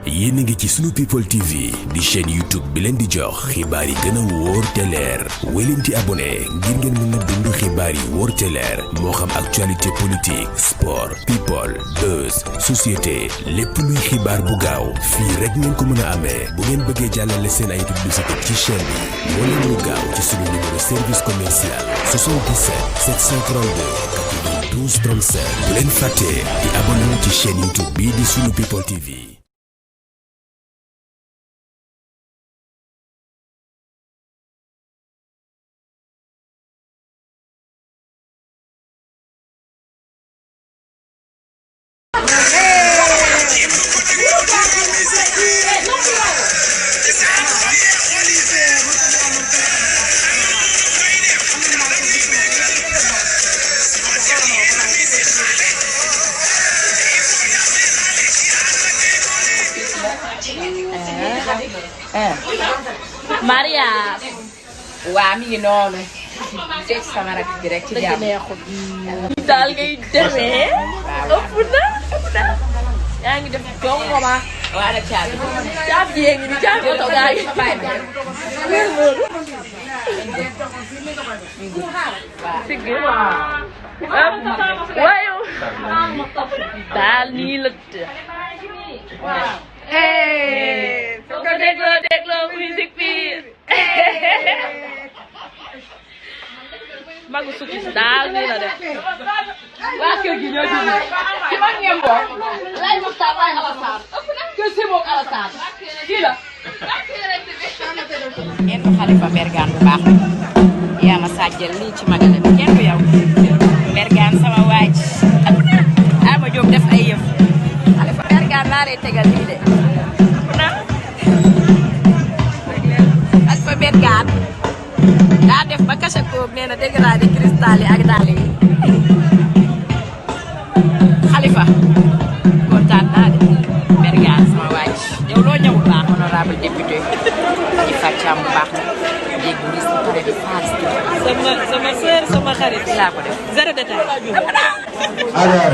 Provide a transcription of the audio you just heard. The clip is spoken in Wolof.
yéen a ngi ci sunu people TV di chaîne YouTube bi leen di jox xibaar yi gën a wóor te leer wéy leen ci abonné ngir ngeen mën a dund xibaar yi wóor te leer moo xam actualité politique sport people buzz société lépp luy xibaar bu gaaw fii rek ngeen ko mën a amee bu ngeen bëggee jàllale seen ay publicité ci chaîne bi moo leen ñu gaaw ci sunu numéro service commercial 77 732 92 37 bu leen fàtte di abonné ci chaîne YouTube bi di sunu people TV. Maria waa mi ngi noonu teg sama rakk bi rek ci jàmm daal ngay demee ëpp na yaa ngi def doom mama waa la caabi yee ngi ni caabi oto gaa yi bàyyi ma loolu sigg waaye daal nii la soo ko dégloo musique bi magu sukki si daal nii la def waa kër gi ñoo dugg ci mag ngeen bokk lay Mokhtar lay Alassane kër si moom Alassane kii la kenn du Khalifa Mbergane bu baax yaa ma sàjjal lii ci magale bi kenn du yow Mbergane sama waaj ama jóg def ay yëf Khalifa Mbergane laa lay tegal lii de Khalifa Mbergane daa def ba kase ko nee na dégg naa di cristal yi ak daal yi Khalifa kontaan naa de Mbergane sama waaj yow loo ñëwul baax honorable député di fàccam bu baax na jéeg bu gis pare di faas sama sœur sama xarit laa ko def zéro détail Alors